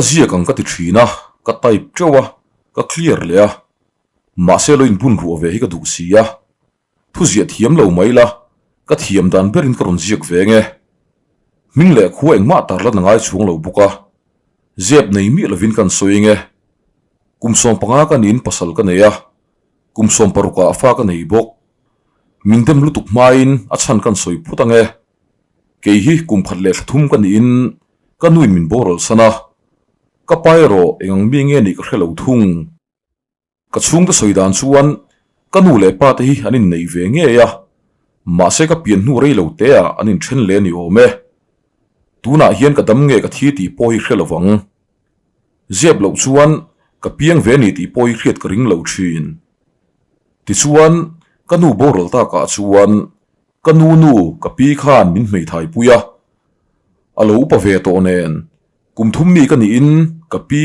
ziak ang ka ti thin a, ka type teuh a, ka clear leh a. Mahse lo inbun ruah ve hi ka duh si a. Thu ziah thiam lo mai la, ka thiam dan berin ka rawn ziak ve nge. Hming leh khua engmah tar lan a ngai chhuang lo bawk a, zep nei miah lovin kan sawi nge. Kum 15 ka niin pasal ka nei a, kum 16 ah fa ka nei bawk. Min dem lutuk hmain a chhan kan sawi phut ange. Kei hi kum khat leh thla thum ka niin ka nuin min boral san a, ka pa erawh eng ang mi nge nih ka hre lo thung. Ka chhungte sawi dan chuan ka nu leh pa te hi an innei ve ngei a, mahse ka pian hnu rei lo te ah an inthen leh a ni awm e. Tunah hian ka dam nge ka thi tih pawh hi hre lo vang. Zep loh chuan ka piang ve ni tih pawh hi hriat ka ring lo thin. Tichuan ka nu boral takah chuan ka nu nu ka pi khan min hmeithai pui a, a lo upa ve tawh nen Kum thum mi ka niin ka pi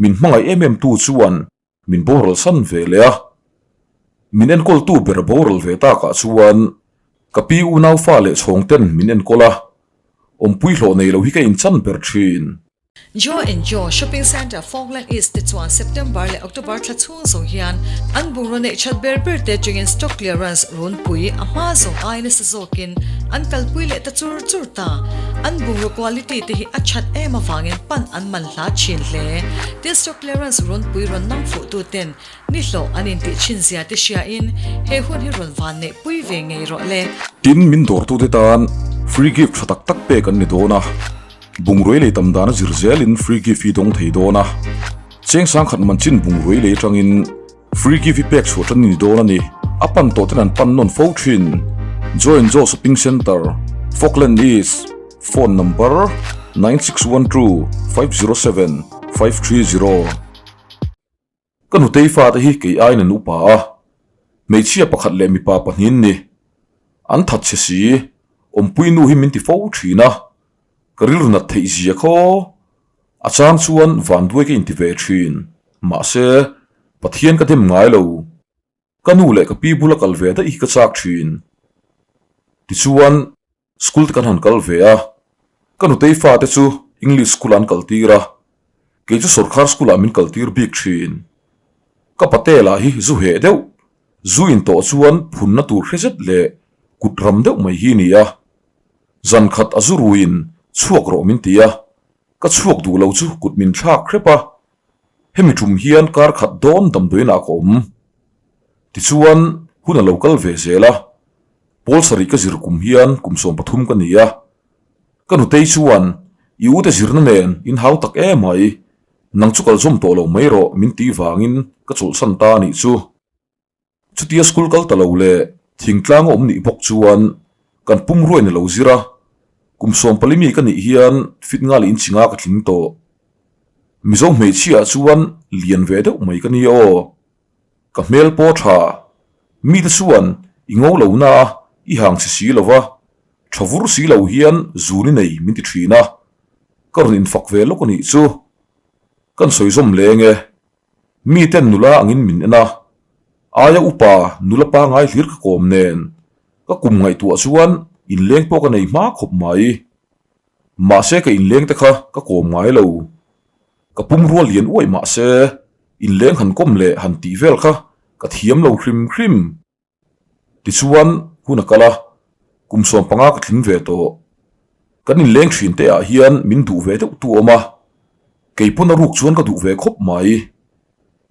min hmangaih em em tu chuan min boral san ve leh a. Min enkawltu ber boral ve takah chuan ka pi unau fa leh chhawng ten min enkawl a, awmpui hlawh nei lo hi ka inchan ber thin. Joe and Joe Shopping Centre Falkland East te chuan September leh October thla chhung zawng hian an bungraw neih that ber ber te atangin stock clearance runpui a hma zawng ai nasa zawkin an kalpui leh ta chur chur ta. An bungraw quality te hi a that em avangin pan an man hla thin hle. Tin stock clearance runpui rawn nang fuh tu ten ni hlawh an intih thin zia te hriain he hun hi rawn van neih pui ve ngei rawh le. Tin min dawrtute tan free gift tha tak tak pek an ni dawn a, bungrui lei tam dana zir zelin free gift hi dawng thei dawn a. Cheng sangkhat man chin bungrui lei atangin Free gift hi pek chhuah tan a ni dawn a ni. A pan tawh ten an pan nawn fo thin. Joy and Joe Shopping Centre, Falkland East, Phone number, 9612 507 530. Ka nutei fate hi kei aiin an upa a, hmeichhia pakhat leh mipa pahnihin ni. An that che si, awmpui nu hi min ti fo thin a, ka rilru nat theih zia khaw. A chang chuan vanduai ka inti ve thin. Mahse, Pathian ka dem ngai lo. Ka nu leh ka pi bula kal ve daih hi ka chak thin. Tichuan, school te kan han kal ve a. Ka nutei fate chu English school ah an kal tir a. Kei chu sorkar school ah min kal tir bik thin. Ka pate lah hi zu heh deuh, zu intawh chuan phunna tur hre zet leh kut ram deuh mai hi a ni a. Zan khat a zu ruiin chhuak rawh min ti a, ka chhuak duh lo chu kut min thlak hrep a, hemi tum hian kar khat dawn damdawiinah ka awm. Tichuan hun a lo kal ve zel a, pawl sarih ka zir kum hian kum 13 ka ni a, ka nutei chuan i ute zirna nen in hau tak em mai, nang chu kal zawm tawh lo mai rawh min tih vangin ka chawlhsan ta a nih chu. Chutia school kal ta lo leh thingtlang a awm nih bawk chuan kan pumruain a lo zir a, kum 14 mi ka nih hian fit nga leh inchi nga ka tling tawh. Mizo hmeichhia ah chuan lian ve deuh mai ka ni aw. Ka hmel pawh tha. Mite chuan i ngo lo na a, i hang chhe si lo va, tha vur si lo hian zun i nei min ti thin a. Ka rawn infak ve lawk a nih chu. Kan sawi zawm leng e. Miten nula angin min en a, aia upa nula pangai hlir ka kawm nen ka kum ngaihtuah chuan inleng pawh ka nei hma khawp mai. Mahse ka inleng te kha ka kawm ngai lo. Ka pumrua lian uaih mahse inleng han kawm leh han tih vel kha ka thiam lo hrim hrim. Tichuan hun a kal a, kum 15 ka tling ve tawh. Kan inleng thin te ah hian min duh ve deuh tu awm a, kei pawn a ruk chuan ka duh ve khawp mai.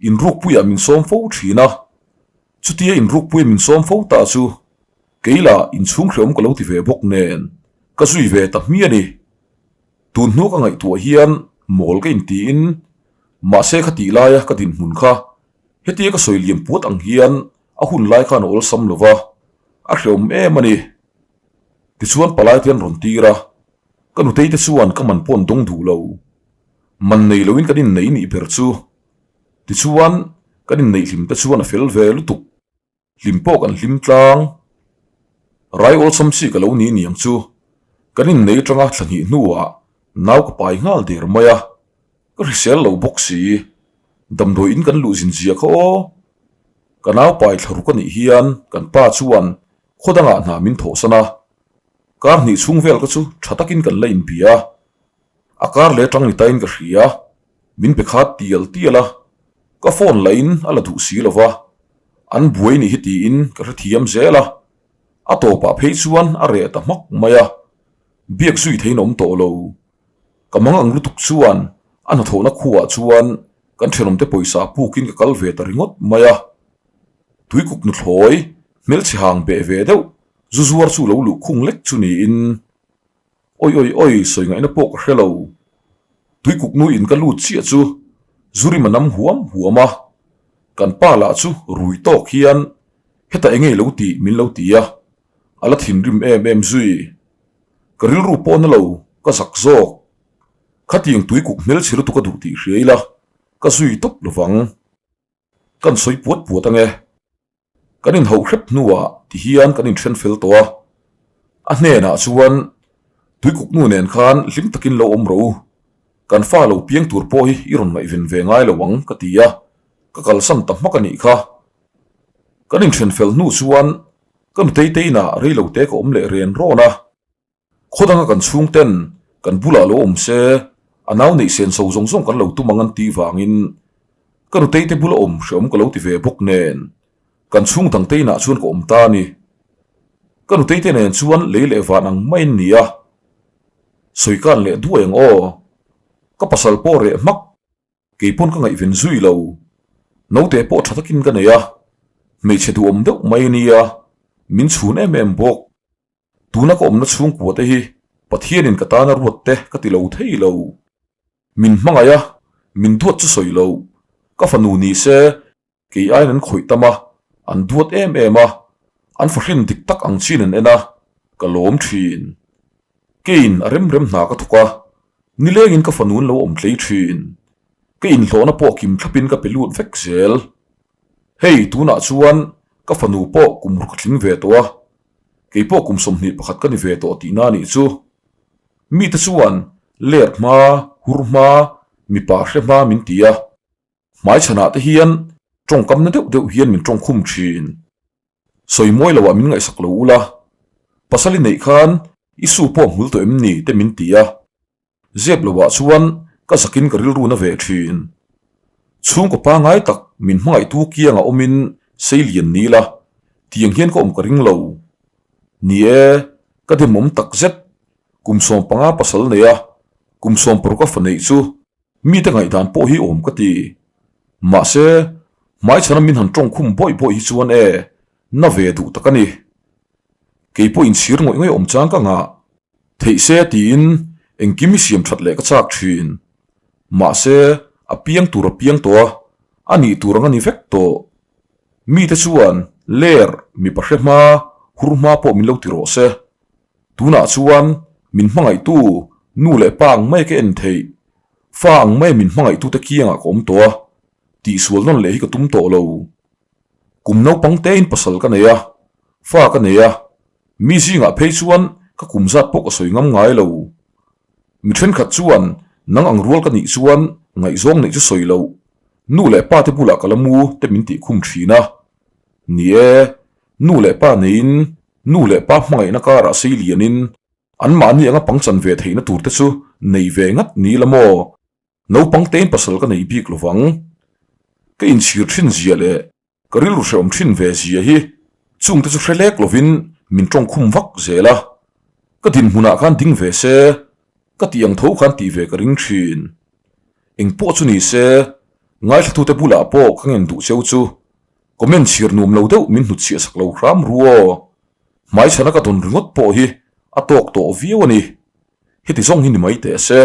Inrukpuiah min sawm fo thin a, chutia inrukpuia min sawm fo ta chu kei lah inchhung hreawm ka lo ti ve bawk nen ka zui ve ta hmi a ni. Tun hnu ka ngaihtuah hian mawl ka intiin mahse kha tih laia ka dinhmun kha Hetia ka sawi liam puat ang hian a hun lai khan a awlsam lo va, a hreawm em a ni. Tichuan palai te an rawn tir a, ka nutei te chuan ka man pawh an dawng duh lo. Man nei loin kan innei nih ber chu. Tichuan kan inneih hlim te chuan a fel ve lutuk. Hlim pawh kan hlim tlang. Rai awlsam chi ka lo ni niang chu. Kan innei atanga thla hnih hnuah nau ka pai nghal der mai a. Ka hrisel lo bawk si. Damdawi in kan luh zin zia kha aw. Ka nau pai thla ruk a nih hian kan pa chuan khaw dangah hna min thawhsan a. Kar hnih chhung vel ka chu tha takin kan la inbia. A kar leh tang ni tain ka hria. Min pe khat tial tial a, ka phone lah in a la duh si lo va, an buai nih hi tiin ka hrethiam zel a, a tawpah phei chuan a reh ta hmak mai a, biak zui theiin a awm tawh lo. Ka mang ang lutuk chuan a hnathawhna khuaah chuan kan thenawmte pawisa pukin ka kal ve ta ringawt mai a, tuikuk nuthlawi hmelchhe hang beh ve deuh zu zuar chu lo luh khung lek chu niin Oi oi oi, sawi ngaihna pawh ka hre lo. Tuikuk nu in ka lut chiah chu Zurima nam huam huam a, kan pa lah chu rui tawk hian hetah enge lo tih min lo ti a, a la thinrim em em zui. Ka rilru pawh na lo, ka zak zawk. Khatiang tuikuk hmelchhe lutuk a duh tih hria ila, ka zui tawp lovang. Kan sawi puat puat ange. Kan inhauh hrep hnuah ti hian kan inthen fel tawh a, a hnenah chuan Tuikuk nu nen khan hlim takin lo awm rawh u, kan fa lo piang tur pawh hi i rawn ngaihven ve ngai lo ang ka ti a, ka kalsan ta hmak a nih kha. Kan inthen fel hnu chuan ka nutei te inah reilote ka awm leh ren rawn a. Khaw danga kan chhungten kan bulah lo awm se, a nau neih sen so zawng zawng kan lo tum ang an tih vangin ka nutei te bula awm hreawm ka lo ti ve bawk nen kan chhung dangte inah chuan ka awm ta a ni. Ka nutei te nen chuan lei leh van ang maiin ni a, sawi kan leh duai ang aw. Ka pasal pawh reh hmak, kei pawn ka ngaihven zui lo. Naute pawh tha takin ka nei a, hmeichhe duhawm deuh mai a nia, min chhun em em bawk. Tuna ka awmna chhungkua te hi Pathianin ka tana ruat te ka ti lo thei lo. Min hmangaih a, min duat chu sawi lo. Ka fanu ni se, kei aiin an khawih tam a, an duat em em a, an fahrin dik tak ang chin an en a, ka lawm thin. Keiin a rem rem hna ka thawk a, nilengin ka fanu an lo awm tlei thin. Ka inhlawhna pawh kim thlapin ka pe lut vek zel. Hei tunah chuan ka fanu pawh kum ruk a tling ve tawh a, Kei pawh kum 21 ka ni ve tawh tihna a nih chu. Mite chuan ler hma, hur hma, mipa hre hma min ti a. Hmaichhanah te hian tawngkamna deuh deuh hian min tawngkhum thin. Sawi mawi loah min ngaihsak lo ula, pasal i neih khan i su pawh hmul tawh em ni te min ti a. Zep loah chuan ka zakin ka rilru na ve thin. Chhungkaw pangai tak min hmangaihtu kiangah awmin sei lian ni la, tiang hian ka awm ka ring lo. Ni e, ka demawm tak zet, kum 15 pasal nei a, kum 16 a fa neih chu mite ngaihdan pawh hi awm ka ti. Mahse, hmaichhana min han tawngkhum bawih bawih hi chuan e, na ve duh tak a ni. Kei pawh inchhir ngawih ngawih awm chang ka ngah. Theih se tiin engkim i siam that leh ka chak thin. Mahse, a piang tur a piang tawh a, a nih tur ang a ni vek tawh. Mite chuan ler mipa hre hma, hur hma pawh min lo ti rawh se. Tunah chuan min hmangaihtu nu leh pa ang mai ka en theih. Fa ang mai min hmangaihtute kiangah ka awm tawh a, tihsual nawn leh hi ka tum tawh lo. Kum naupang tein pasal ka nei a, fa ka nei a, Mi zingah phei chuan ka kum zat pawh ka sawi ngam ngai lo. Mi thenkhat chuan nang ang rual ka nih chuan ngaihzawng neih chu sawi loh, nu leh pa te bulah ka la mu te min tih khum thin a. Ni e, nu leh pa neiin nu leh pa hmangaihna karah sei lianin anmahni anga pangchan ve theihna tur te chu nei ve ngat ni la maw? Naupang tein pasal ka nei bik lovang. Ka inchhir thin zia leh Ka rilru hrehawm thin ve zia hi chungte chu hre lek lovin min tawngkhum vak zel a, ka dinhmunah khan ding ve se ka tih ang tho khan tih ve ka ring thin. Eng pawh chu ni se, ngaithlatute bulah pawh ka ngen duh cheu chu comment chhir nuam lo deuh min hnutchhiah sak lo hram ru aw. Hmaichhana ka dawn ringawt pawh hi a tawk tawh viau a ni. Heti zawng hi ni mai teh se.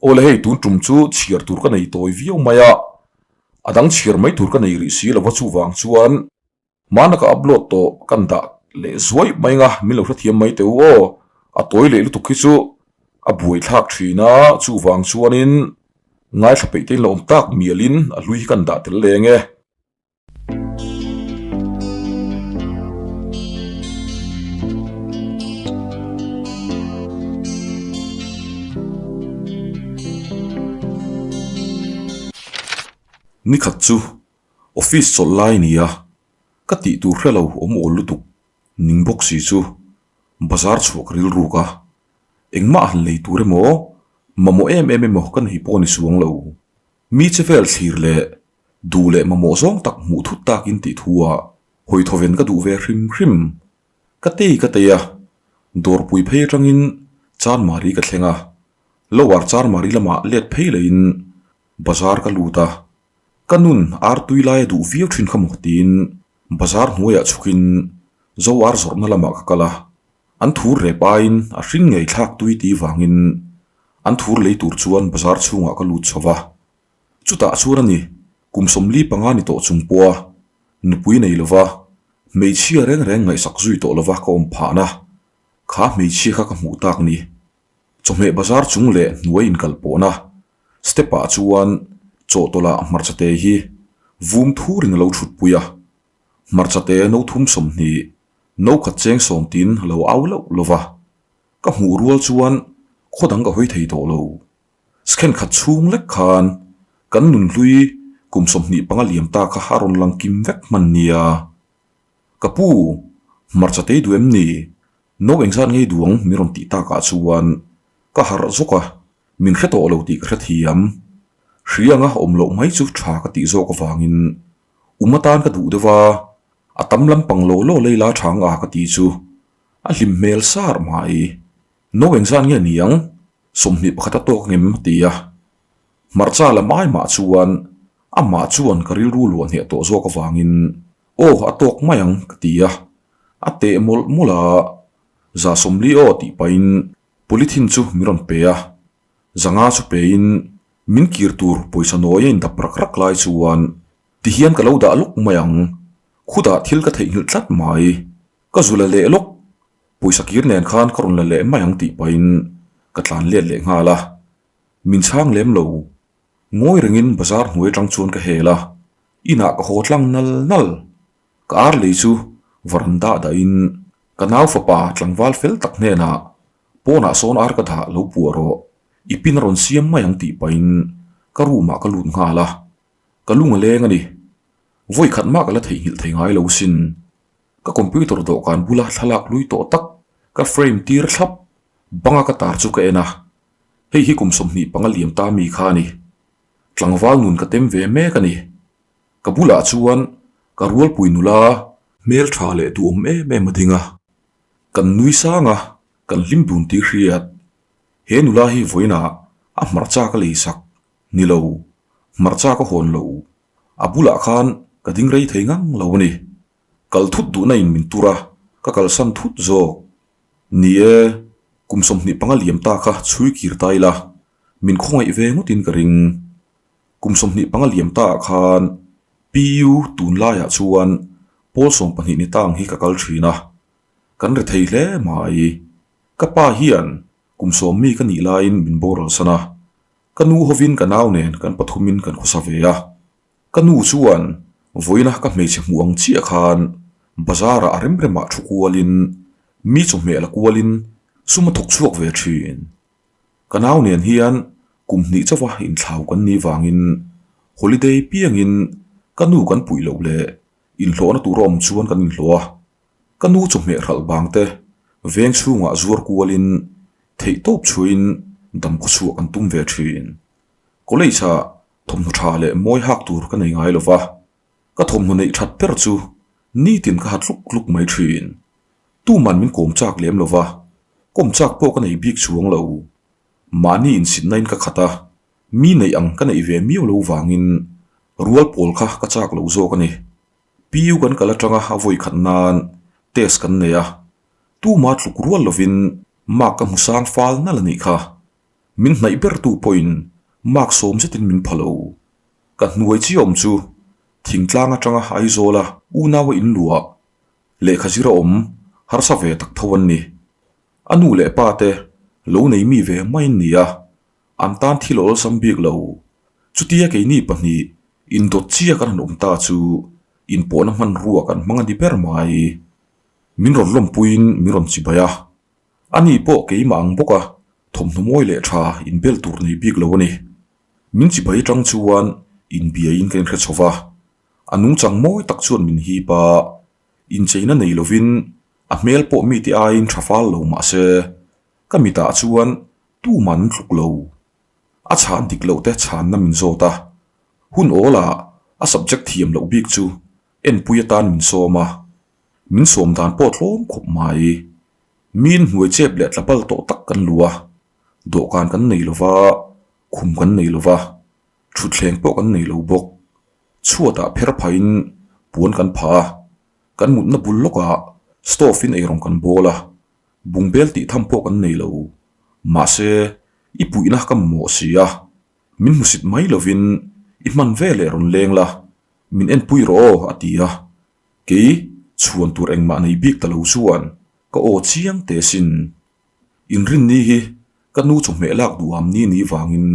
Awle hei tun tum chu chhiar tur ka nei tawi viau mai a, a dang chhiar mai tur ka nei rih si lova chuvang chuan hmana ka upload tawh kan dah leh zuai mai anga min lo hrethiam mai teh u aw, a tawi leh lutuk hi chu a buai thlak thin a, chuvang chuanin ngaithla peih te in lo awm tak mialin a hlui hi kan dah tel leng e. Nikhat chu office chawlh lai ni a, ka tih tur hre lo awm awl lutuk ning bawk si chu bazar chhuah ka rilruk a, engmah han lei tur emaw? Mamawh em em emaw ka nei pawh ni chuang lo. Mi che vel thlir leh duh leh mamawh zawng tak hmuh thut takin tih thu ah hawi thawven ka duh ve hrim hrim. Ka tei ka tei a, dawrpui phei atangin Chanmari ka thleng a, Lower Chanmari lamah let phei lehin bazar ka lut a, ka nun ar tui lai a duh viau thin kha maw tiin bazar hnuaiah chhukin zo ar zawrhna lamah ka kal a, an thur rep aiin a hring ngei thlak tui tih vangin an thur lei tur chuan bazar chhungah ka lut chho va. Chutah chuan a ni, kum 45 ni tawh chung pawha nupui nei lova hmeichhia reng reng ngaihsak zui tawh lova ka awm phahna kha hmeichhia kha ka hmuh tak ni. Chawhmeh bazar chung leh hnuai inkal pawhna step ah chuan chawhtawlh ah hmarcha te hi vum thurin a lo thutpui a, hmarcha te no thum 20, no khat cheng sawm tin a lo au loh lova, ka hmuh rual chuan khaw dang ka hawi thei tawh lo. Skhen khat chhung lek khan kan nunhlui kum 25 liam ta kha a rawn lang kim vek hman nia. Ka pu, hmarcha tei duh em ni? No engzat ngei duang min rawn tih takah chuan ka harh zawk a, min hre tawh lo tih ka hrethiam. Hri anga awm loh mai chu tha ka tih zawk avangin um atan ka duh deuh a, a tam lampang law law lei la tha ang a ka ti chu a hlim hmel sar mai. No engzat nge ni ang? 21 a tawk ngem a ti a. Hmarcha lam ai mah chuan amah chuan ka rilru luah hneh tawh zawk avangin Aw a tawk mai ang ka ti a, a teh mawlh mawlh a, za 40 aw tih pahin polythene chu min rawn pe a, zanga chu pein min kir tur pawisa nawi a indap rak rak lai chuan tihian ka lo dah lawk mai ang, khutah thil ka theihnghilh tlat mai, ka zu la leh lawk, pawisa kir nen khan ka rawn la leh mai ang tih pahin ka tlan let leh nghal a, min chhang lem lo. Ngawi rengin bazar hnuai atang chuan ka hel a, inah ka haw tlang nal nal. Ka ar lei chu varanda dahin ka nau fapa tlangval fel tak hnenah pawnah sawn ar ka dah lo puah rawh, i pin a rawn siam mai ang tih pahin ka room ah ka lut nghal a, ka lung a leng a ni. Vawi khat mah ka la theihnghilh thei ngai lo sin. Ka computer dawhkan bula thlalak lui tawh tak ka frame tir thlap banga ka tar chu ka en a. Hei hi kum 25 liam ta mi kha a ni. Tlangval nun ka tem ve mek a ni. Ka bulah chuan ka rualpui nula hmel tha leh duhawm em em a ding a. Kan nui sang a, kan hlim dun tih hriat. He nula hi vawiinah a hmarcha ka lei sak. Ni lo, hmarcha ka hawn lo. A bulah khan ka ding rei thei ngang lo a ni. Kal thut duhna in min tur a, ka kalsan thut zawk. Ni e, kum 25 liam ta kha chhui kir ta ila, min khawngaih ve ngawtin ka ring. Kum 25 liam ta ah khan PU tunlaiah chuan pawl 12 ni tang hi ka kal thin a, kan ri thei hle mai. Ka pa hian kum 10 mi ka nih laiin min boral san a, ka nu hovin ka nau nen kan pathumin kan khawsa ve a. Ka nu chuan vawiina ka hmeichhe hmuh ang chiah khan bazar ah a rem remah thu kualin mi chawhmeh la kualin sum a thawk chhuak ve thin. Ka nau nen hian kum hnih chauha inthlau kan nih vangin holiday piangin ka nu kan puih loh leh inhlawhna tur a awm chuan kan inhlawh a. Ka nu chawhmeh hralh bang te veng chhungah zuar kualin theihtawp chhuahin damkhawchhuah kan tum ve thin. College ah Thawmhnaw tha leh mawi hak tur ka nei ngai lo va, ka thawmhnaw neih that ber chu nitin ka ha tluk tluk mai thin. Tuman min kawm chak lem lo va, kawm chak pawh ka nei bik chuang lo. Mahni insitna in ka khat a, mi neih ang ka neih ve miau lo vangin rual pawl kha ka chak lo zawk a ni. PU kan kal atanga a vawi khat nan test kan nei a, tuma tluk rual lovin mark ka hmu sang fal nalh a nih kha. Min hnaih bertu pawhin mark sawm zetin min pha lo. Ka hnuai chi awm chu thingtlang atanga Aizawla unaua in luah lehkha zir a awm harsa ve tak tho an ni. A nu leh pa te lo nei mi ve mai an ni a, an tan thil a awlsam bik lo. Chutia keini pahnih indawt chia kan han awm ta chu inpawhna hmanrua kan hmang a ni ber mai. Min rawn lawmpuiin min rawn chibai a. Ani pawh keimah ang bawk a, thawmhnaw mawi leh tha inbel tur nei bik lo a ni. Min chibai atang chuan inbiaiin ka inhre chho va, a nungchang mawi tak chuan min hip a, incheina nei lovin a hmel pawh mite aiin tha fal lo mah se, ka mitah chuan tuman tluk lo. A chhan dik loh te chhanna min zawt a, hun awlah a subject thiam loh bik chu enpui atan min sawm a, min sawm dan pawh tlawm khawp mai. Miin hnuai chep leh tlapal tawh tak kan lu a, dawhkan kan nei lo va, khum kan nei lo va, thutthleng pawh kan nei lo bawk. Chhuatah pher phahin puan kan phah a, kan mutna bul lawkah stove in eirawng kan bawl a, bungbel tih tham pawh kan nei lo. Mahse, i puihna ka mamawh si a, min hmusit mai lovin i hman ve leh rawn leng la, min enpui rawh aw a ti a. Kei chhuan tur engmah nei bik ta lo chuan ka aw chiang teh sin. Inrinni hi ka nu chawhmeh lak duham ni ni vangin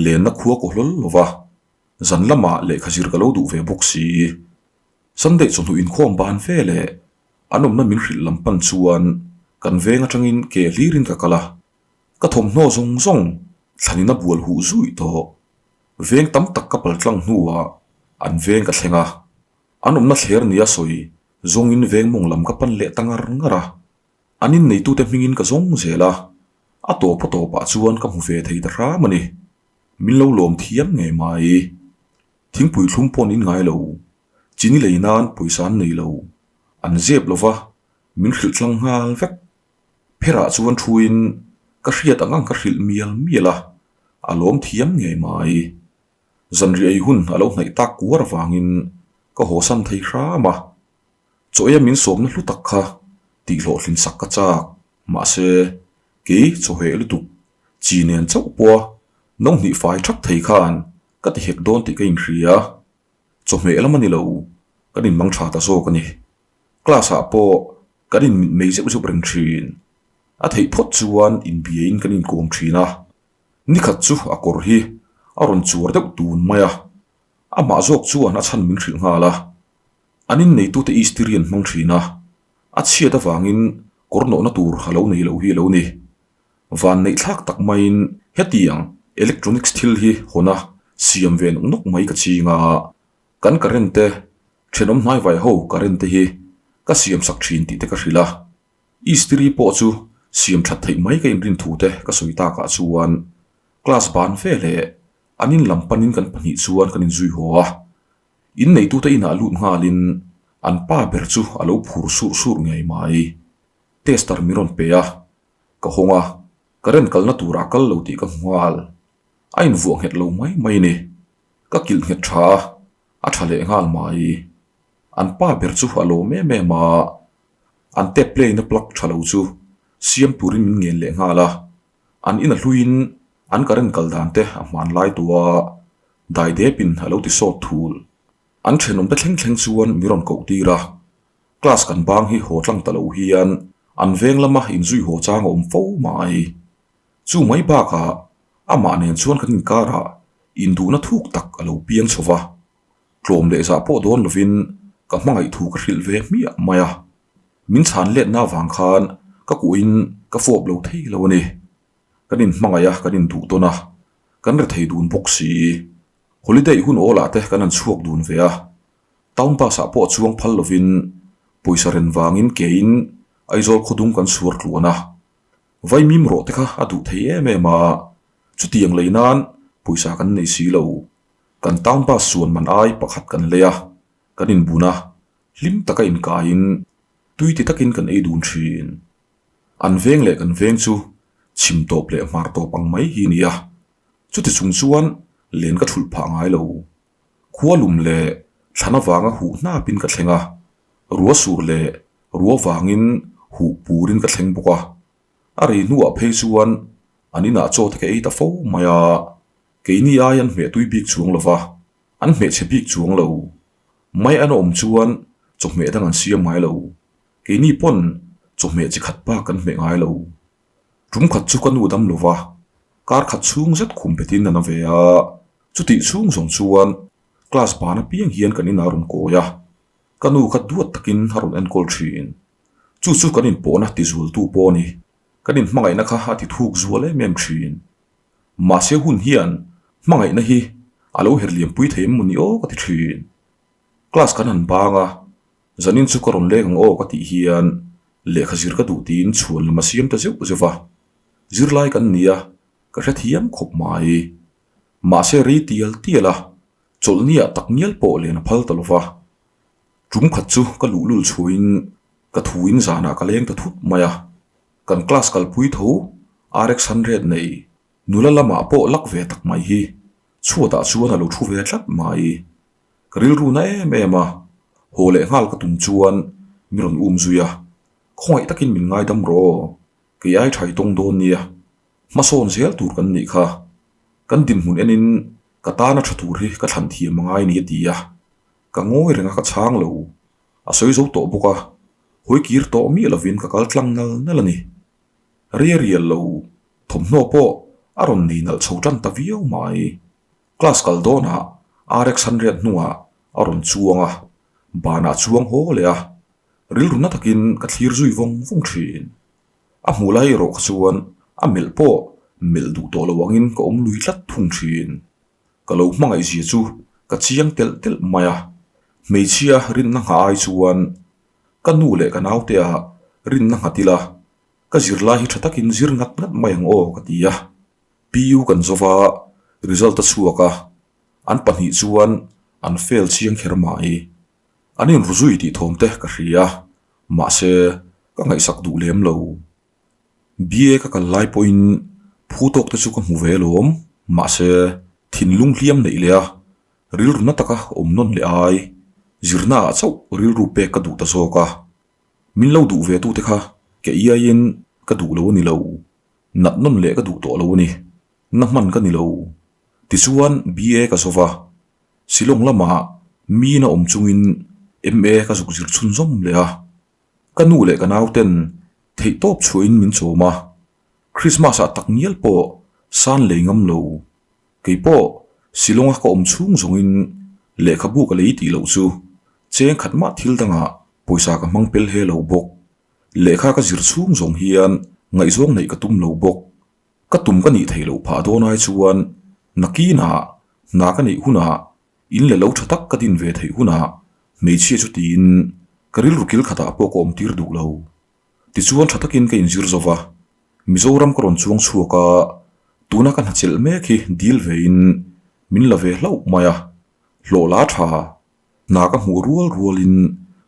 lenna khua kaw hlawl lo va, zan lamah lehkha zir ka lo duh ve bawk si. Sunday chawhnu inkhawm ban ve leh an awmna min hrilh lam pan chuan kan veng atangin ke hlirin ka kal a, ka thawmhnaw zawng zawng thlanin a bual huh zui tawh. Veng tam tak ka pal tlang hnuah an veng ka thleng a, an awmna thler nia sawi zawngin veng mawng lam ka pan leh ta ngar ngar a. An inneitute hmingin ka zawng zel a, a tawp a tawpah chuan ka hmu ve thei ta hram a ni. Min lo lawm thiam ngei mai. Thingpui thlum pawh an in ngai lo. Chini lei nan pawisa an nei lo. An zep lo va, min hrilh tlang nghal vek. Pherah chuan thuin ka hriat ang ang ka hrilh mial mial a, a lawm thiam ngei mai. Zanriah ei hun a lo hnaih tak kuar avangin ka hawsan thei hram a. Chawia min sawmna hlu tak kha tih hlawhtlin sak ka chak. Mahse, kei chawheh lutuk chi nen chauh pawha no hnih fai thak thei khan ka ti hek dawn tih ka inhria. Chawhmeh lam a ni lo, kan inmang tha ta zawk a ni. Class-ah pawh kan inmitmei zeuh zeuh reng thin. A theih phawt chuan inbiain kan inkawm thin a. Nikhat chu a kawr hi a rawn chuar deuh tun mai a. Amah zawk chuan a chhan min hrilh nghal a. An inneitute istiri an hmang thin a, a chhiat avangin kawr nawhna tur a lo nei lo hi a lo ni. Van neih thlak tak maiin hetiang electronics thil hi hawn a siam ve nawk nawk mai ka ching a, kan current te, thenawm hnaivai ho current te hi ka siam sak thin tih te ka hrilh a. Istiri pawh chu siam that theih mai ka inrin thu te ka sawi takah chuan class ban ve leh an in lam panin kan pahnih chuan kan inzui haw a. In neitute inah lut nghalin an pa ber chu a lo phur surh surh ngei mai. Tester min rawn pe a, ka hawng a, current kalna turah kal lo tih ka hmu nghal. A invuah nghet lo mai mai ni. Ka kilh nghet tha a, a tha leh nghal mai. An pa ber chu a lawm em em a, an tape play na plug tha lo chu siam turin min ngen leh nghal a. An in a hluiin an current kal dan te a hmanlai tawh a, Daidepin a lo ti sawt thul. An thenawmte thleng thleng chuan mi rawn koh tir a, class kan bang hi haw tlang ta lo hian an veng lama inzui haw chang a awm fo mai. Chu mai bakah amah nen chuan kan inkarah induhna thuk tak a lo piang chho va, tlawm leh zah pawh dawn lovin ka hmangaih thu ka hrilh ve hmiah mai a. Min chhan letna avang khan ka kuahin ka fawp lo thei lo a ni. Kan inhmangaih a, kan induh tawn a, kan rethei dun bawk si. Holiday hun awlah te kan han chhuak dun ve a, town bus ah pawh chuang phal lovin pawisa ren vangin kein Aizawl khawdung kan chhuar tluan a. Vaimim rawh te kha a duh thei em em a, chutiang lei nan pawisa kan nei si lo. Kan town bus chuan man ai pakhat kan lei a, kan inbun a, hlim taka inkaiin tui ti takin kan ei dun thin. An veng leh kan veng chu chhim tawp leh hmar tawp ang mai hi nia. Chuti chung chuan len ka thulh phah ngai lo. Khua lum leh thlan avanga huh hnapin ka thleng a, rua sur leh rua vangin huh purin ka thleng bawk a. A rei hnuah phei chuan an inah chaw te ka ei ta fo mai a, keini ai an hmeh tui bik chuang lo va, an hmehchhe bik chuang lo. Mai an awm chuan chawhmeh dang an siam ngai lo. Keini pawn chawhmeh chi khat bak kan hmeh ngai lo. Tum khat chu ka nu dam lo va, kar khat chhung zet khum betin a na ve a, chutih chhung zawng chuan class ban apiang hian kan inah a rawn kawi a, ka nu kha duat takin a rawn enkawl thin. Chu chu kan inpawhna ti zualtu pawh a ni. Kan inhmangaihna kha a ti thuk zual em em thin. Mahse hun hian hmangaihna hi a lo herliampui thei em maw ni aw ka ti thin. Class kan han bang a, Zanin chu ka rawn leng ang aw ka tih hian lehkha zir ka duh tiin chhuan lam a siam ta zeuh zeuh va. Zirlai kan ni a, ka hrethiam khawp mai. Mahse rei tial tial a, chawlhniah tak ngial pawh len a phal ta lo va. Tum khat chu ka luhlul chhuahin ka thuin zanah ka leng ta thut mai a, kan class kalpui tho RX 100 nei nula lamah pawh lak ve tak mai hi chhuatah chuan a lo thu ve tlat mai. Ka rilru na em em a, haw leh nghal ka tum chuan mi rawn um zui a, khawngaih takin min ngaidam rawh aw, kei ai thai tawng dawn nia, hmasawn zel tur kan nih kha, kan dinhmun enin ka tana tha tur hi ka thlan thiam a ngai ni a ti a, ka ngawi reng a ka chhang lo, a sawi zo tawh bawk a, hawi kir tawh miah lovin ka kal tlang nal nal a ni. Ria rial lo, thawmhnaw pawh a rawn nei nalh chho tan ta viau mai. Class kal dawnah RX 100 hnungah a rawn chuang a, banah chuang haw leh a, rilru na takin ka thlir zui vawng vawng thin. A hmuh lai erawh kha chuan a melh pawh melh duh tawh lo angin ka awm lui tlat thung thin. Ka lo hmangaih zia chu ka chiang telh telh mai a, hmeichhia rinna nghah ai chuan ka nu leh ka naute ah rinna nghat ila ka zirlai hi tha takin zir ngat ngat mai ang aw ka ti a. PU kan zova result a chhuak a, an pahnih chuan an fail chiang kher mai. An inru zui tih thawm te ka hria, mahse ka ngaihsak duh lem lo. BA ka kal lai pawhin phu tawk te chu ka hmu ve lawm, mahse thinlung hliam neih leh a, rilru na taka awm nawn leh ai, zirna ah chauh rilru pek ka duh ta zawk a. Min lo duh ve tute kha ke iaiin ka duh lo a ni lo. Nat nawn leh ka duh tawh lo a ni. Na hman ka ni lo. Tichuan BA ka zawva. Shillong lamah miin a awm chungin MA ka zuk zir chhunzawm leh a. Ka nu leh ka nauten theihtawp chhuahin min chawm a. Christmas ah tak ngial pawh san lei ngam lo. Kei pawh Shillong a ka awm chhung zawngin lehkhabu ka lei tih loh chu cheng khat mah thil dangah pawisa ka hmang pel he lo bawk. Lehkha ka zir chhung zawng hian ngaihzawng neih ka tum lo bawk. Ka tum ka nih theih loh phah dawn ai chuan nakinah hna ka neih hunah in le lo tha tak ka din ve theih hunah hmeichhia chu tiin ka rilru kil khatah pawh ka awm tir duh lo. Tichuan tha takin ka inzir zo va, Mizoram ka rawn chuang chhuak a, tuna ka hnachelh mek hi dil vein min la ve hlauh mai a, hlawh la tha Hna ka hmuh rual rualin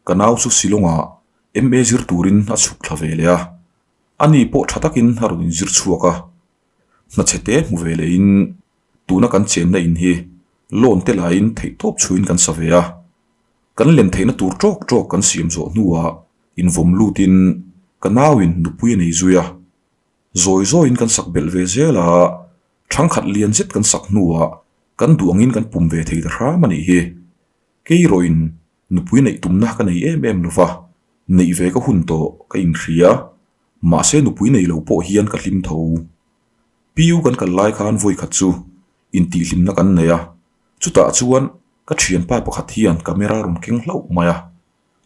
ka nau chu Shillong-ah MA zir turin a chhuk thla ve leh a, ani pawh tha takin a rawn inzir chhuak a. Hna chhe te hmu ve lehin tuna kan chenna in hi loan te laiin theihtawp chhuin kan sa ve a. Kan len theihna tur tawk tawk kan siam zawh hnuah invawm lutin ka nauin nupui a nei zui a. Zawi zawiin kan sak belh ve zel a, thangkhat lian zet kan sak hnuah kan duh angin kan pum ve thei ta hram a nih hi. Keirawhin nupui neih tumna ka nei em em lova, neih ve ka hun tawh ka inhria, mahse nupui nei lo pawh hian ka hlim tho. PU kan kal lai khan vawi khat chu intihhlimna kan nei a, chutah chuan ka thianpa pakhat hian camera rawn keng hlauh mai a,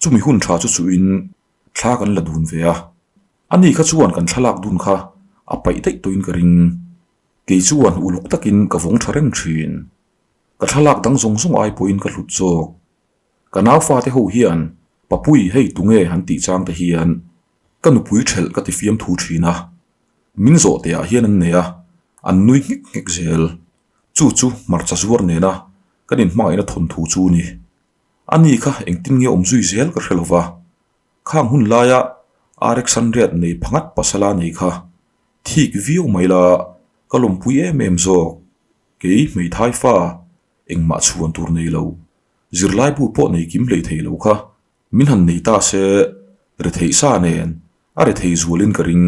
chumi hun tha chu chuhin thla kan la dun ve a. Ani kha chuan kan thlalak dun kha a paih daih tawhin ka ring. Kei chuan uluk takin ka vawng tha reng thin. Ka thlalak dang zawng zawng ai pawhin ka hlut zawk. Ka nau fate ho hian Papui hei tunge han tih chang te hian ka nupui thelh ka ti fiamthu thin a. Min zawh teh ah hian an nei a, an nui nghek nghek zel. Chu chu hmarcha zuar nena kan inhmangaihna thawnthu chu ni. Ani kha engtin nge awm zui zel ka hre lova. Khang hun laia RX 100 nei phangat pasala nei kha thik viau mai la ka lawmpui em em zawk. Kei hmeithai fa engmah chhuan tur nei lo, zirlaibu pawh nei kim hlei thei lo kha min han nei ta se retheih sa nen a rethei zualin ka ring.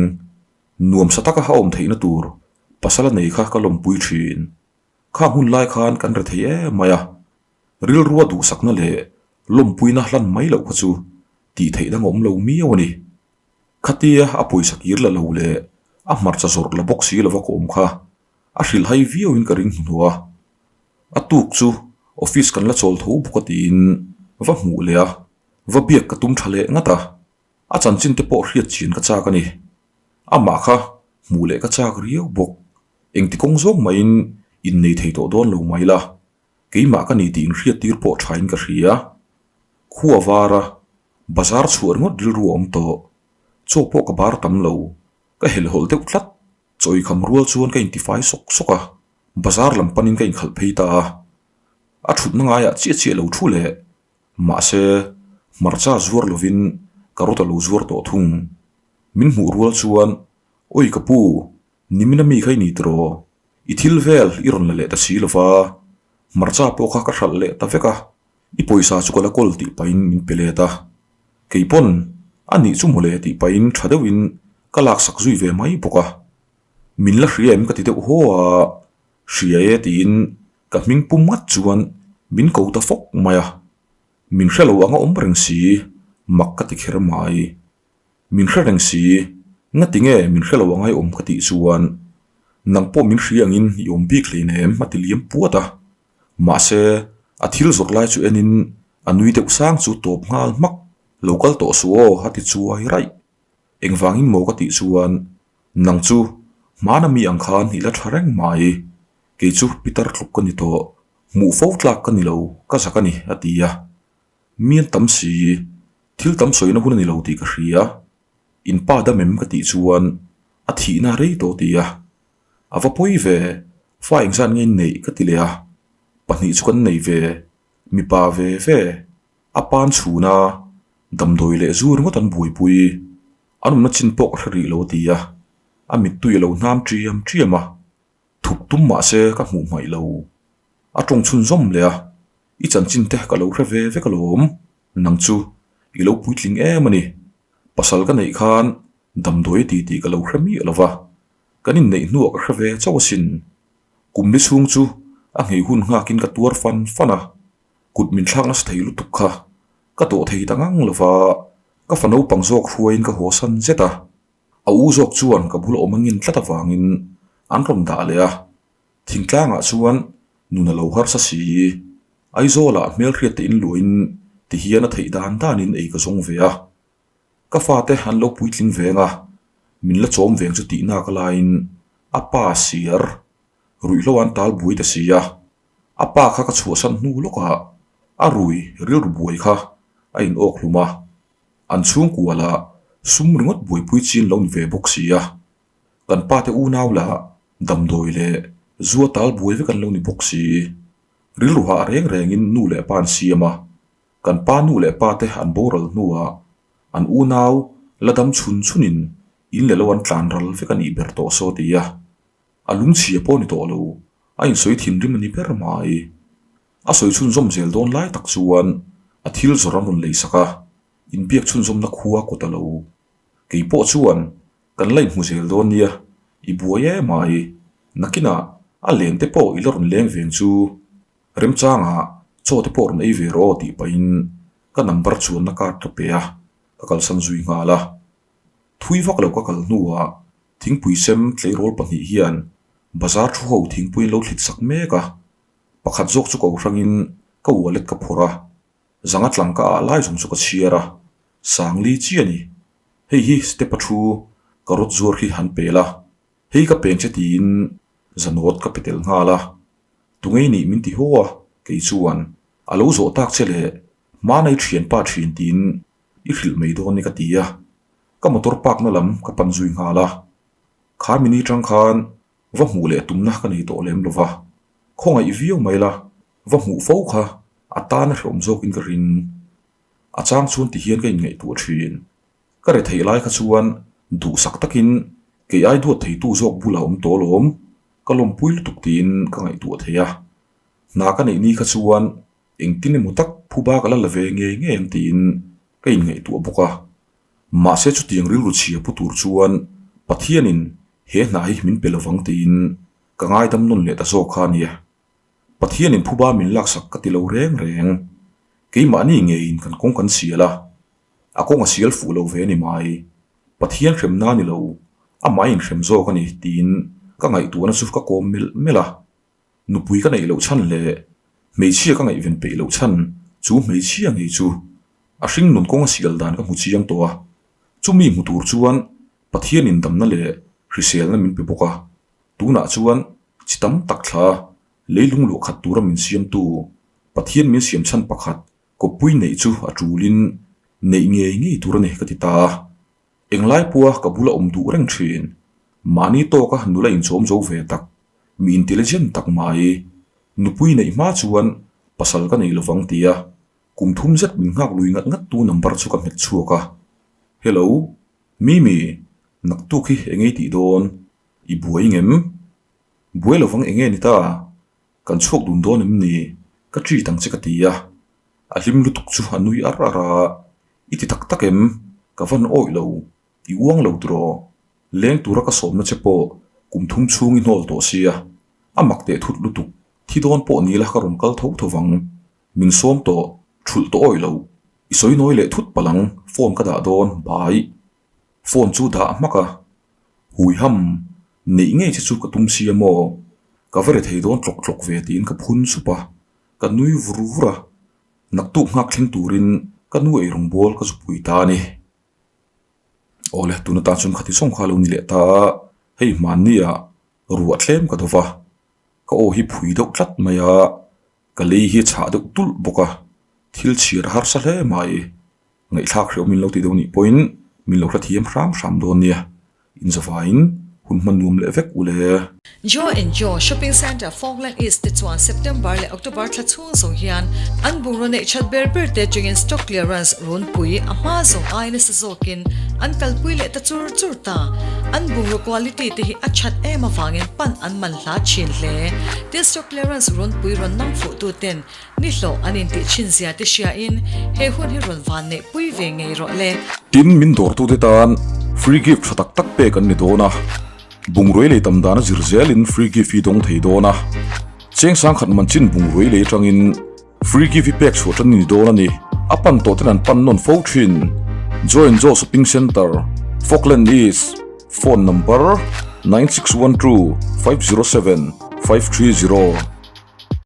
Nuam sa taka a awm theihna tur pasala nei kha ka lawmpui thin. Khang hun lai khan kan rethei em mai a. Rilrua duhsakna leh lawmpuina hlan mai loh kha chu tih theih dang a awm lo miau a ni. Khatia a pawisa kir la lo leh a hmarcha zawrh la bawk si lova ka awm kha a hrilhhai viauin ka ring hnuhnawh a. A tuk chu office kan la chawl tho bawk a tiin va hmuh leh a, va biak ka tum tha leh ngat a. A chanchin te pawh hriat chian ka chak a ni. Amah kha hmuh leh ka chak riau bawk. Engti kawng zawng mahin innei thei tawh dawn lo mai la. Keimah ka ni tih inhriattir pawh thain ka hria. Khua vara bazar chhuah ringawt rilru a awm tawh. Chaw pawh ka bar tam lo. Ka helhhawlh deuh tlat. Chawikham rual chuan ka intifai sawk sawk a, bazar lam panin ka inkhalh phei ta a. A thutna ngaiah chiah chiah lo thu leh mahse hmarcha zuar lovin carrot a lo zuar tawh thung. Min hmuh rual chuan, Awi ka pu, nimina mi kha i ni tiraw? I thil vel i rawn la leh ta si lova, hmarcha pawh kha ka hralh leh ta vek a, i pawisa chu ka la kawl tih pahin min pe let a. Kei pawn a nih chu mawle tih pahin tha deuhin ka laksak zui ve mai bawk a. Min la hria em ka ti deuh haw a, hria e tiin ka hming pum ngat chuan min ko ta fawk mai a. Min hre lo anga awm reng si, mak ka ti kher mai. Min hre reng si, ngati nge min hre lo angai awm ka tih chuan nang pawh min hria angin i awm bik hleinem a ti liam puat a. Mahse, a thil zawrh lai chu enin a nui deuh sang chu tawp nghal hmak, lo kal tawh suh aw a ti chuai raih. Engvangin maw ka tih chuan nang chu hmana mi ang khan i la tha reng mai, kei chu pitar tluk ka ni tawh, hmuh fo tlak ka ni lo, ka zak a ni a ti a. Mi an tam si, thil tam sawina hun a ni lo tih ka hria. In pa dam em ka tih chuan a thihna rei tawh ti a. A va pawi ve, fa engzat nge in neih ka ti leh a. Pahnih chu kan nei ve, mipa ve ve, a pan chhun a, damdawi leh zu ringawt an buaipui. An awmna chin pawh ka hre rih lo a ti a, a mittui a lo hnam ṭiam ṭiam a. Thup tum mah se ka hmuh hmaih lo. A tawng chhunzawm leh a, I chanchin te ka lo hre ve vek alawm, nang chu i lo puitling em a ni. Pasal ka neih khan damdawi ti tih ka lo hre miah lo va, kan inneih hnuah ka hre ve chauh asin. Kum li chhung chu a nghei hun nghakin ka tuar fan fan a, kut min thlak nasa thei lutuk kha ka tawh thei ta ngang lo va, ka fa naupang zawk hruaiin ka haw san zet a. A u zawk chuan ka bula awm a ngin tlat avangin an rawn dah leh a, thingtlangah chuan nun a lo harsa si. Aizawlah hmelhriat te inluahin tihian a theih dan danin ei ka zawng ve a. Ka fate an lo puitling veng a, min la chawm veng chu tih nak laiin a pa siar ruihhlo an tal buai ta si a, a pa kha ka chhuahsan hnu lawkah a rui rilru buai kha a in awk hlum a. An chhungkua lah sum ringawt buaipui chin lo ni ve bawk si a, kan pa te unau lah damdawi leh zua tal buai vek an lo ni bawk si. Rilru hah reng rengin nu leh pa an siam a, kan pa nu leh pa te an boral hnuah an unau la dam chhun chhunin in leh lo an tlan ral vek a nih ber tawh saw ti a, a lungchhia pawh ni tawh lo, a insawi thinrim a ni ber mai. A sawi chhunzawm zel dawn lai tak chuan a thil zawrh an rawn lei sak a, inbiak chhunzawmna khua kawt a lo. Kei pawh chuan kan la inhmu zel dawn nia, i buai em ai, nakinah a len te pawh i la rawn leng veng chu remchangah chaw te pawh rawn ei ve rawh aw tih pahin ka number chuanna card ka pe a, ka kalsan zui nghal a. Thui vak lo ka kal hnuah thingpui sem tleirawl pahnih hian bazar thu ho thingpui an lo thlit sak mek a. Pakhat zawk chu ko hrangin ka wallet ka phawrh a, zanga tlang ka ah lai zawng chu ka chhiar a, Sangli chi a ni. Hei hi step a thu ka rawt zuar khi han pel a, hei ka peng che tiin zanawt ka pe tel nghal a. Tungei nih min ti haw a, kei chuan a lo zawh tak che leh hmanai thianpa thin tiin i hrilh mai dawn ni ka ti a, ka motor park na lam ka pan zui nghal a. Kha mini tang khan Va hmuh leh tumna ka nei tawh lem lova, khawngaih viau mai la, va hmuh fo kha a tan a hrehawm zawkin ka ring. A chang chuan tihian ka inngaihtuah thin. Ka re theih lai kha chuan duhsak takin kei ai duat theitu zawk bulah awm tawh alawm, ka lawmpui lutuk tiin ka ngaihtuah thei a. Hna ka neih ni kha chuan engtin emaw tak phuba ka la la ve ngei ngei ang tiin ka inngaihtuah bawk a. Mahse chutiang rilru chhia pu tur chuan Pathianin he hna hi min pe lovang tiin ka ngaidam nawn leh ta zawk kha a nia. Pathianin phuba min laksak ka ti lo reng reng. Keimahni ngeiin kan kawng kan sial a, a kawng a sial fuh lo ve a ni mai. Pathian hremna a ni lo, amah a inhrem zawk a ni tiin ka ngaihtuahna chu ka kawm melh melh a. Nupui ka neih loh chhan leh hmeichhia ka ngaihven peih loh chhan chu hmeichhia ngei chu a hringnun kawng a sial dan ka hmu chiang tawh a, chumi hmu tur chuan Pathianin damna leh hriselna min pe bawk a, tunah chuan chi tam tak thla leilung luah khat tura min siamtu Pathian min siam chhan pakhat kawppui neih chu a tulin neih ngei ngei tur a ni ka ti ta a, englai pawha ka bula awm duh reng thin. Mahni tawka nula inchawm zo ve tak, mi intelligent tak mai, nupui neih hma chuan pasal ka nei lovang tia kum thum zet min nghak lui ngat ngat tu number chu ka hmet chhuak a. Hello, Mimi, naktuk hi eng ei tih dawn? I buai ngem? Buai lovang eng nge ni ta? Kan chhuak dun dawn em ni? Ka treat ang che ka ti a. A hlim lutuk chu a nui ar ar a, I ti tak tak em? Ka van awih lo. I uang lo tiraw? Leng tura ka sawmna che pawh kum thum chhung i hnawl tawh sia. A mak teh thut lutuk. Thi dawn pawh ni la ka rawn kal tho tho vang. Min sawm tawh, thulh tawh awih lo. I sawi nawi leh thut palh ang, phone ka dah dawn, bye. Phone chu dah hmak a. Hui ham, neih ngei che chu ka tum sia maw? Ka va ri thei dawn tlawk tlawk ve tiin ka phun sup a. Ka nui vur vur a. Naktuk nghak thleng turin ka nu eirawng bawl ka zupui ta a ni. Awle, tuna tan chuan khati zawng kha a lo ni leh ta a, hei hmannia ruah tlem ka dawp a, ka aw hi phui deuh tlat mai a, ka lei hi chhah deuh tulh bawk a, thil chhiar a harsa hle mai. Ngaihthlak hreuh min lo ti deuh nih pawhin min lo hrethiam hram hram dawn nia, inzavaiin hun hman nuam leh vek u le. Joe and Joe Shopping Centre Falkland East te chuan September leh October thla chhung zawng hian an bungraw neih that ber ber te atangin stock clearance runpui a hma zawng ai nasa zawkin an kalpui leh ta chur chur ta. An bungraw quality te hi a that em avangin pan an man hla thin hle. Tin stock clearance runpui rawn nang fuh tu ten ni hlawh an intih thin zia te hriain he hun hi rawn van neih pui ve ngei rawh le. Tin min dawrtute tan free gift tha tak tak pek an ni dawn a. Bungrui lei tam dana zir zelin free gift hi dawng thei dawn a, cheng sangkhat man chin bungrui lei atangin free gift hi pek chhuah tan a ni dawn a ni. A pan tawh ten an pan nawn fo thin. Join Joe Shopping Centre, Falkland East, Phone number, 9612 507 530.